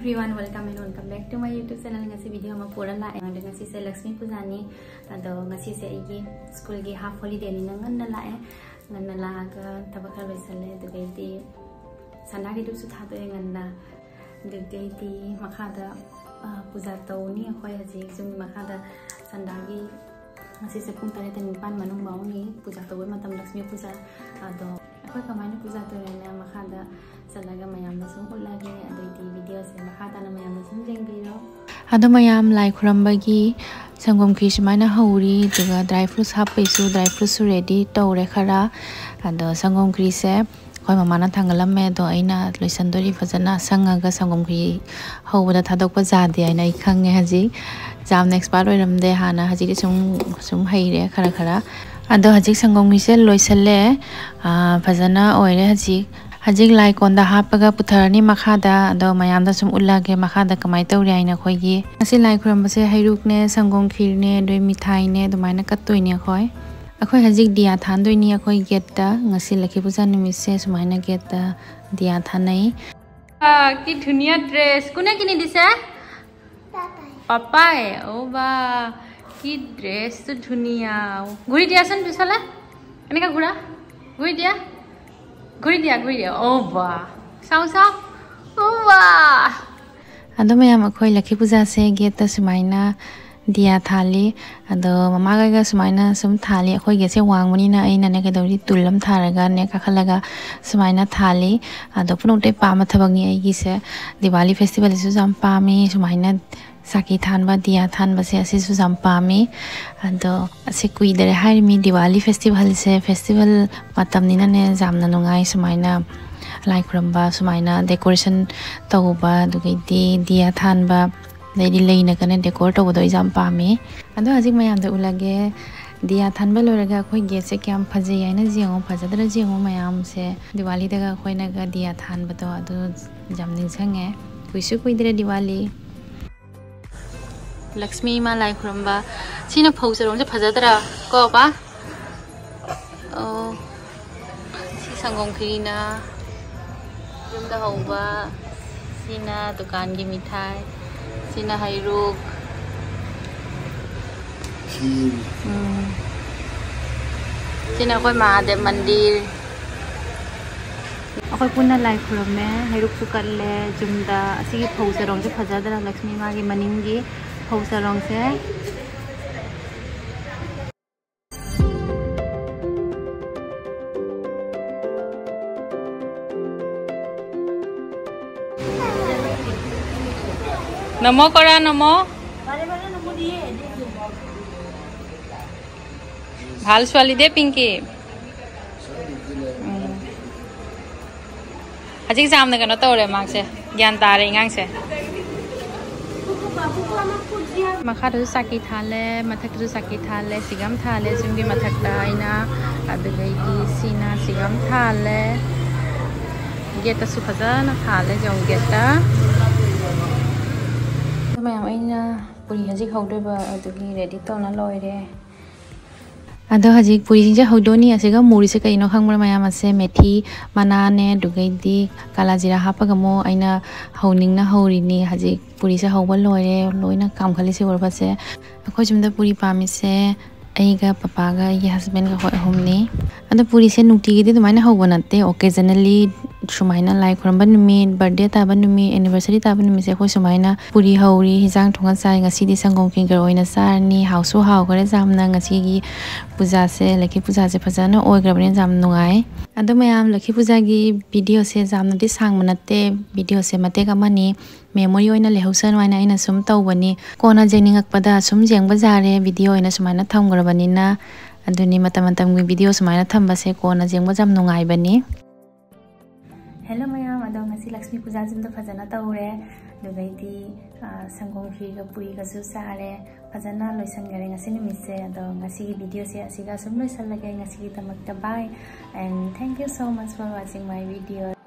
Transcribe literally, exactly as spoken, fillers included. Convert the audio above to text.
Everyone, welcome and welcome back to my YouTube channel. ꯉꯁꯤ video ꯑꯃ ꯄꯨꯔ ꯂꯥꯛꯑꯦ꯫ ꯑꯗꯣ ꯉꯁꯤꯁꯦ ꯂꯛꯁꯃꯤ ꯄꯨꯖꯥꯅꯤ꯫ ꯑꯗꯣ ꯉꯁꯤꯁꯦ ꯑꯩꯒꯤ ꯁ꯭ꯀꯨꯜꯒꯤ half holidayꯅꯤꯅ ꯉꯟꯅ ꯂꯥꯛꯑꯦ꯫ ꯉꯟꯅ ꯂꯥꯛꯑꯒ ꯊꯕꯛ ꯈꯔ ꯂꯣꯏꯁꯜꯂꯦ꯫ ꯑꯗꯨꯗꯩꯗꯤ ꯁꯟꯗꯥꯒꯤꯗꯨꯁꯨ ꯊꯥꯗꯣꯛꯑꯦ ꯉꯟꯅ꯫ ꯑꯗꯨꯗꯩꯗꯤ ꯃꯈꯥꯗ, ꯑ, ꯄꯨꯖꯥ ꯇꯧꯅꯤ ꯑꯩꯈꯣꯏ ꯍꯧꯖꯤꯛ꯫ ꯌꯨꯝꯒꯤ ꯃꯈꯥꯗ ꯁꯟꯗꯥꯒꯤ ꯉꯁꯤꯁꯦ ꯄꯨꯡ ꯇꯔꯦꯠꯇ ꯅꯤꯄꯥꯟ ꯃꯅꯨꯡ ꯐꯥꯎꯅꯤ ꯄꯨꯖꯥ ꯇꯧꯕꯩ ꯃꯇꯝ, ꯂꯛꯁꯃꯤ ꯄꯨꯖꯥ꯫ ꯑꯗꯣ ꯑꯩꯈꯣꯏ ꯀꯃꯥꯏꯅ ꯄꯨꯖꯥ ꯇꯧꯔꯦꯅ ꯃꯈꯥꯗ ꯆꯠꯂꯒ ꯃꯌꯥꯝꯗ ꯁꯨꯝ ꯎꯠꯂꯒꯦ꯫ ꯑꯗꯨꯑꯣꯏꯗꯤ videoꯁꯦ ꯃꯈꯥ ꯇꯥꯅ ꯃꯌꯥꯝꯅ ꯁꯨꯝ ꯌꯦꯡꯕꯤꯔꯣ꯫ ꯑꯗꯣ ꯃꯌꯥꯝ, ꯂꯥꯏ ꯈꯨꯔꯝꯕꯒꯤ ꯁꯪꯒꯣꯝ ꯈꯤꯔ ꯁꯨꯃꯥꯏꯅ ꯍꯧꯔꯤ, ꯑꯗꯨꯒ dry fruits ꯍꯥꯞꯄꯩꯁꯨ dry fruitsꯁꯨ ready ꯇꯧꯔꯦ ꯈꯔ꯫ ꯑꯗꯣ ꯁꯪꯒꯣꯝ ꯈꯤꯔꯁꯦ ꯑꯩꯈꯣꯏ ꯃꯃꯥꯅ ꯊꯥꯡꯒꯠꯂꯝꯃꯦ, ꯑꯗꯣ ꯑꯩꯅ ꯂꯣꯏꯁꯟꯗꯣꯔꯤ꯫ ꯐꯖꯅ ꯁꯪꯉꯒ ꯁꯪꯒꯣꯝ ꯈꯤꯔ ꯍꯧꯕꯗ ꯊꯥꯗꯣꯛꯄ ꯌꯥꯗꯦ ꯍꯥꯏꯅ ꯑꯩ ꯈꯪꯉꯦ ꯍꯧꯖꯤꯛ꯫ ꯌꯥꯝꯅ expert ꯑꯣꯏꯔꯝꯗꯦ ꯍꯥꯟꯅ, ꯍꯧꯖꯤꯛꯇꯤ ꯁꯨꯝ, ꯁꯨꯝ ꯍꯩꯔꯦ ꯈꯔ ꯈꯔ꯫ ꯑꯗꯣ ꯍꯧꯖꯤꯛ ꯁꯪꯒꯣꯝ ꯈꯤꯔꯁꯦ ꯂꯣꯏꯁꯜꯂꯦ꯫ ꯑꯥ, ꯐꯖꯅ ꯑꯣꯏꯔꯦ ꯍꯧꯖꯤꯛ꯫ ꯍꯧꯖꯤꯛ ꯂꯥꯏ ꯀꯣꯟꯗ ꯍꯥꯞꯄꯒ ꯄꯨꯊꯔꯅꯤ ꯃꯈꯥꯗ꯫ ꯑꯗꯣ ꯃꯌꯥꯝꯗ ꯁꯨꯝ ꯎꯠꯂꯒꯦ ꯃꯈꯥꯗ ꯀꯃꯥꯏꯅ ꯇꯧꯔꯤ ꯍꯥꯏꯅ꯫ ꯑꯩꯈꯣꯏꯒꯤ ꯉꯁꯤ ꯂꯥꯏ ꯈꯨꯔꯝꯕꯁꯦ ꯍꯩꯔꯨꯛꯅꯦ, ꯁꯪꯒꯣꯝ ꯈꯤꯔꯅꯦ, ꯑꯗꯩ ꯃꯤꯊꯥꯏꯅꯦ, ꯑꯗꯨꯃꯥꯏꯅ ꯀꯠꯇꯣꯏꯅꯦ ꯑꯩꯈꯣꯏ꯫ ꯑꯩꯈꯣꯏ ꯍꯧꯖꯤꯛ ꯗꯤꯌꯥ ꯊꯥꯟꯗꯣꯏꯅꯤ ꯑꯩꯈꯣꯏ gateꯇ꯫ ꯉꯁꯤ ꯂꯛꯈꯤ ꯄꯨꯖꯥ ꯅꯨꯃꯤꯠꯁꯦ ꯁꯨꯃꯥꯏꯅ gateꯇ ꯗꯤꯌꯥ ꯊꯥꯟꯅꯩ꯫ কি ধুনীয়া ড্ৰেছ। কোনে কিনি দিছে? পাপাই। অ' বা, কি ড্ৰেছটো ধুনীয়া। ঘূৰি দিয়াচোন পিছলে। এনেকে ঘূৰা। ঘূৰি দিয়া। ঘূৰি দিয়া, ঘূৰি দিয়া। অ' বা। চাওঁ, চাওঁ। অ' বা। ꯑꯗꯣ ꯃꯌꯥꯝ, ꯑꯩꯈꯣꯏ ꯂꯛꯈꯤ ꯄꯨꯖꯥꯁꯦ gateꯇ ꯁꯨꯃꯥꯏꯅ ꯗꯤꯌꯥ ꯊꯥꯜꯂꯤ꯫ ꯑꯗꯣ ꯃꯃꯥꯒꯩꯒ ꯁꯨꯃꯥꯏꯅ ꯁꯨꯝ ꯊꯥꯜꯂꯤ꯫ ꯑꯩꯈꯣꯏ gateꯁꯦ ꯋꯥꯡꯕꯅꯤꯅ ꯑꯩꯅꯅꯦ ꯀꯩꯗꯧꯔꯤ, ꯇꯨꯜ ꯑꯃ ꯊꯥꯔꯒꯅꯦ ꯀꯥꯈꯠꯂꯒ ꯁꯨꯃꯥꯏꯅ ꯊꯥꯜꯂꯤ꯫ ꯑꯗꯣ ꯄꯨꯝꯅꯃꯛꯇꯩ ꯄꯥꯝꯕ ꯊꯕꯛꯅꯤ ꯑꯩꯒꯤꯁꯦ꯫ ꯗꯤꯋꯥꯂꯤ festivalꯁꯤꯁꯨ ꯌꯥꯝ ꯄꯥꯝꯃꯤ꯫ ꯁꯨꯃꯥꯏꯅ ꯆꯥꯀꯤ ꯊꯥꯟꯕ, ꯗꯤꯌꯥ ꯊꯥꯟꯕꯁꯦ ꯑꯁꯤꯁꯨ ꯌꯥꯝ ꯄꯥꯝꯃꯤ꯫ ꯑꯗꯣ ꯑꯁꯤ ꯀꯨꯏꯗꯔꯦ ꯍꯥꯏꯔꯤꯃꯤ ꯗꯤꯋꯥꯂꯤ festivalꯁꯦ꯫ Festival ꯃꯇꯝꯅꯤꯅꯅꯦ ꯌꯥꯝꯅ ꯅꯨꯡꯉꯥꯏ꯫ ꯁꯨꯃꯥꯏꯅ ꯂꯥꯏ ꯈꯨꯔꯝꯕ, ꯁꯨꯃꯥꯏꯅ decoration ꯇꯧꯕ, ꯑꯗꯨꯗꯒꯤꯗꯤ ꯗꯤꯌꯥ ꯊꯥꯟꯕ, ꯑꯗꯩꯗꯤ ꯂꯩꯅꯒꯅꯦ decor ꯇꯧꯕꯗꯣ ꯑꯩꯁꯨ ꯌꯥꯝ ꯄꯥꯝꯃꯤ꯫ ꯑꯗꯣ ꯍꯧꯖꯤꯛ ꯃꯌꯥꯝꯗ ꯎꯠꯂꯒꯦ꯫ ꯗꯤꯌꯥ ꯊꯥꯟꯕ ꯂꯣꯏꯔꯒ ꯑꯩꯈꯣꯏ gateꯁꯦ ꯀꯌꯥꯝ ꯐꯖꯩ ꯍꯥꯏꯅ ꯌꯦꯡꯉꯣ꯫ ꯐꯖꯗ꯭ꯔꯥ ꯌꯦꯡꯉꯣ ꯃꯌꯥꯝꯁꯦ꯫ ꯗꯤꯋꯥꯂꯤꯗꯒ ꯑꯩꯈꯣꯏꯅꯒ ꯗꯤꯌꯥ ꯊꯥꯟꯕꯗꯣ ꯑꯗꯨ ꯌꯥꯝ ꯅꯤꯡꯁꯤꯡꯉꯦ꯫ ꯀꯨꯏꯁꯨ ꯀꯨꯏꯗ꯭ꯔꯦ ꯗꯤꯋꯥꯂꯤ꯫ ꯂꯛꯁꯃꯤ ꯏꯃꯥ ꯂꯥꯏ ꯈꯨꯔꯨꯝꯕ꯫ ꯁꯤꯅ ꯐꯧ ꯆꯔꯣꯡꯁꯦ ꯐꯖꯗ꯭ꯔꯥ? ꯀꯣ, ꯄꯥ? ꯑꯣ꯫ ꯁꯤ ꯁꯪꯒꯣꯝ ꯈꯤꯔꯤꯅ ꯌꯨꯝꯗ ꯍꯧꯕ꯫ ꯁꯤꯅ ꯗꯨꯀꯥꯟꯒꯤ ꯃꯤꯊꯥꯏ, ꯁꯤꯅ ꯍꯩꯔꯨꯛ, ꯈꯤꯔ꯫ ꯎꯝ꯫ ꯁꯤꯅ ꯑꯩꯈꯣꯏ ꯃꯍꯥꯗꯦꯕ ꯃꯟꯗꯤꯔ꯫ ꯑꯩꯈꯣꯏ ꯄꯨꯟꯅ ꯂꯥꯏ ꯈꯨꯔꯨꯝꯃꯦ, ꯍꯩꯔꯨꯛꯁꯨ ꯀꯠꯂꯦ꯫ ꯌꯨꯝꯗ ꯑꯁꯤꯒꯤ ꯐꯧ ꯆꯔꯣꯡꯁꯦ ꯐꯖꯗ꯭ꯔꯥ? ꯂꯛꯁꯃꯤ ꯃꯥꯒꯤ ꯃꯅꯤꯡꯒꯤ ꯐꯧ ꯆꯔꯣꯡꯁꯦ꯫ নমো কৰা, নমো। ভাল ছোৱালী দেই পিংকি। ꯎꯝ꯫ ꯍꯧꯖꯤꯛ ꯌꯥꯝꯅ ꯀꯩꯅꯣ ꯇꯧꯔꯦ ꯃꯥꯁꯦ, ꯒ꯭ꯌꯥꯟ ꯇꯥꯔꯦ ꯑꯉꯥꯡꯁꯦ꯫ ꯃꯈꯥꯗꯁꯨ ꯆꯥꯀꯤ ꯊꯥꯜꯂꯦ, ꯃꯊꯛꯇꯁꯨ ꯆꯥꯀꯤ ꯊꯥꯜꯂꯦ, ꯁꯤꯒꯝ ꯊꯥꯜꯂꯦ, ꯌꯨꯝꯒꯤ ꯃꯊꯛꯇ ꯑꯩꯅ, ꯑꯗꯨꯗꯩꯗꯤ ꯁꯤꯅ ꯁꯤꯒꯝ ꯊꯥꯜꯂꯦ꯫ ꯒꯦꯠꯇꯁꯨ ꯐꯖꯅ ꯊꯥꯜꯂꯦ, ꯌꯦꯡꯉꯨ ꯒꯦꯠꯇ꯫ ꯃꯌꯥꯝ, ꯑꯩꯅ ꯄꯨꯔꯤ ꯍꯧꯖꯤꯛ ꯍꯧꯗꯣꯏꯕ ꯑꯗꯨꯒꯤ ꯔꯦꯗꯤ ꯇꯧꯅ ꯂꯣꯏꯔꯦ꯫ ꯑꯗꯣ ꯍꯧꯖꯤꯛ ꯄꯨꯔꯤꯁꯤꯡꯁꯦ ꯍꯧꯗꯣꯛꯑꯅꯤ꯫ ꯑꯁꯤꯒ ꯃꯨꯔꯤꯁꯦ ꯀꯩꯅꯣ ꯈꯪꯕ꯭ꯔꯥ ꯃꯌꯥꯝ? ꯑꯁꯦ ꯃꯦꯊꯤ ꯃꯅꯥꯅꯦ, ꯑꯗꯨꯒꯩꯗꯤ ꯀꯥꯂꯥ ꯖꯤꯔꯥ ꯍꯥꯞꯄꯒ ꯑꯃꯨꯛ ꯑꯩꯅ ꯍꯧꯅꯤꯡꯅ ꯍꯧꯔꯤꯅꯤ꯫ ꯍꯧꯖꯤꯛ ꯄꯨꯔꯤꯁꯦ ꯍꯧꯕ ꯂꯣꯏꯔꯦ, ꯂꯣꯏꯅ ꯀꯥꯝꯈꯠꯂꯤꯁꯦ ꯎꯔꯕꯁꯦ꯫ ꯑꯩꯈꯣꯏ ꯌꯨꯝꯗ ꯄꯨꯔꯤ ꯄꯥꯝꯃꯤꯁꯦ ꯑꯩꯒ, ꯄꯄꯥꯒ, ꯑꯩꯒꯤ ꯍꯁꯕꯦꯟꯒ, ꯑꯩꯈꯣꯏ ꯑꯍꯨꯝꯅꯤ꯫ ꯑꯗꯣ ꯄꯨꯔꯤꯁꯦ ꯅꯨꯡꯇꯤꯒꯤꯗꯤ ꯑꯗꯨꯃꯥꯏꯅ ꯍꯧꯕ ꯅꯠꯇꯦ, occasionally ꯁꯨꯃꯥꯏꯅ ꯂꯥꯏ ꯈꯨꯔꯝꯕ ꯅꯨꯃꯤꯠ, ꯕꯥꯔꯗꯦ ꯇꯥꯕ ꯅꯨꯃꯤꯠ, ꯑꯦꯅꯤꯚꯔꯁꯔꯤ ꯇꯥꯕ ꯅꯨꯃꯤꯠꯁꯦ ꯑꯩꯈꯣꯏ ꯁꯨꯃꯥꯏꯅ ꯄꯨꯔꯤ ꯍꯧꯔꯤ, ꯍꯤꯟꯖꯥꯡ ꯊꯣꯡꯉ ꯆꯥꯏ꯫ ꯉꯁꯤꯗꯤ ꯁꯪꯒꯣꯝ ꯈꯦꯔ ꯑꯣꯏꯅ ꯆꯥꯔꯅꯤ꯫ ꯍꯥꯎꯁꯨ ꯍꯥꯎꯈ꯭ꯔꯦ ꯌꯥꯝꯅ꯫ ꯉꯁꯤꯒꯤ ꯄꯨꯖꯥꯁꯦ, ꯂꯛꯈꯤ ꯄꯨꯖꯥꯁꯦ ꯐꯖꯅ ꯑꯣꯏꯈ꯭ꯔꯕꯅꯤꯅ ꯌꯥꯝ ꯅꯨꯡꯉꯥꯏ꯫ ꯑꯗꯣ ꯃꯌꯥꯝ, ꯂꯛꯈꯤ ꯄꯨꯖꯥꯒꯤ ꯚꯤꯗꯤꯑꯣꯁꯦ ꯌꯥꯝꯅꯗꯤ ꯁꯥꯡꯕ ꯅꯠꯇꯦ, ꯚꯤꯗꯤꯑꯣꯁꯦ ꯃꯇꯦꯛ ꯑꯃꯅꯤ꯫ ꯃꯦꯃꯣꯔꯤ ꯑꯣꯏꯅ ꯂꯩꯍꯧꯁꯅꯨ ꯍꯥꯏꯅ ꯑꯩꯅ ꯁꯨꯝ ꯇꯧꯕꯅꯤ꯫ ꯀꯣꯟꯅ ꯌꯦꯡꯅꯤꯡꯉꯛꯄꯗ ꯁꯨꯝ ꯌꯦꯡꯕ ꯌꯥꯔꯦ, ꯚꯤꯗꯤꯑꯣ ꯑꯣꯏꯅ ꯁꯨꯃꯥꯏꯅ ꯊꯝꯈ꯭ꯔꯕꯅꯤꯅ꯫ ꯑꯗꯨꯅꯤ, ꯃꯇꯝ ꯃꯇꯝꯒꯤ ꯚꯤꯗꯤꯑꯣ ꯁꯨꯃꯥꯏꯅ ꯊꯝꯕꯁꯦ ꯀꯣꯟꯅ ꯌꯦꯡꯕ ꯌꯥꯝ ꯅꯨꯡꯉꯥꯏꯕꯅꯤ꯫ ꯍꯦꯜꯂꯣ ꯃꯌꯥꯝ, ꯑꯗꯣ ꯉꯁꯤ ꯂꯛꯁꯃꯤ ꯄꯨꯖꯥꯁꯤꯝꯗ ꯐꯖꯅ ꯇꯧꯔꯦ, ꯑꯗꯨꯒꯩꯗꯤ, ꯑ, ꯁꯪꯒꯣꯝ ꯈꯤꯔꯒ ꯄꯨꯔꯤꯒꯁꯨ ꯆꯥꯔꯦ꯫ ꯐꯖꯅ ꯂꯣꯏꯁꯟꯈꯔꯦ ꯉꯁꯤ ꯅꯨꯃꯤꯠꯁꯦ꯫ ꯑꯗꯣ ꯉꯁꯤꯒꯤ ꯚꯤꯗꯤꯑꯣꯁꯦ ꯑꯁꯤꯒ ꯑꯁꯨꯝ ꯂꯣꯏꯁꯜꯂꯒꯦ꯫ ꯉꯁꯤꯒꯤꯗꯃꯛꯇ bye and thank you so much for watching my video.